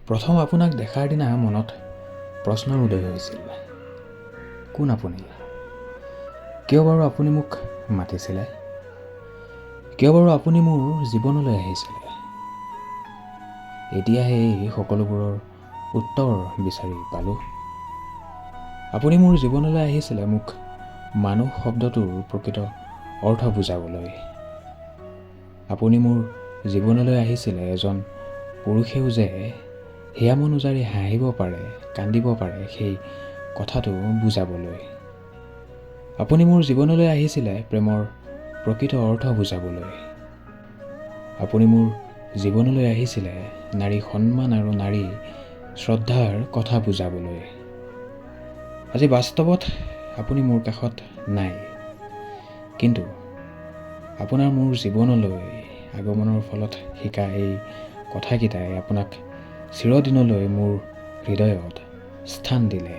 প্ৰথম আপোনাক দেখাৰ দিনা মনত প্ৰশ্নৰ উদয় হৈছিল, কোন আপুনি? কিয় বাৰু আপুনি মোক মাতিছিলে? কিয় বাৰু আপুনি মোৰ জীৱনলৈ আহিছিলে? এতিয়াহে এই সকলোবোৰৰ উত্তৰ বিচাৰি পালোঁ। আপুনি মোৰ জীৱনলৈ আহিছিলে মোক মানুহ শব্দটোৰ প্ৰকৃত অৰ্থ বুজাবলৈ। আপুনি মোৰ জীৱনলৈ আহিছিলে এজন পুৰুষেও যে হিয়া মন উজাৰি হাঁহিব পাৰে, কান্দিব পাৰে, সেই কথাটো বুজাবলৈ। আপুনি মোৰ জীৱনলৈ আহিছিলে প্ৰেমৰ প্ৰকৃত অৰ্থ বুজাবলৈ। আপুনি মোৰ জীৱনলৈ আহিছিলে নাৰী সন্মান আৰু নাৰী শ্ৰদ্ধাৰ কথা বুজাবলৈ। আজি বাস্তৱত আপুনি মোৰ কাষত নাই, কিন্তু আপোনাৰ মোৰ জীৱনলৈ আগমনৰ ফলত শিকা এই কথাকেইটাই আপোনাক চিৰদিনলৈ মোৰ হৃদয়ত স্থান দিলে।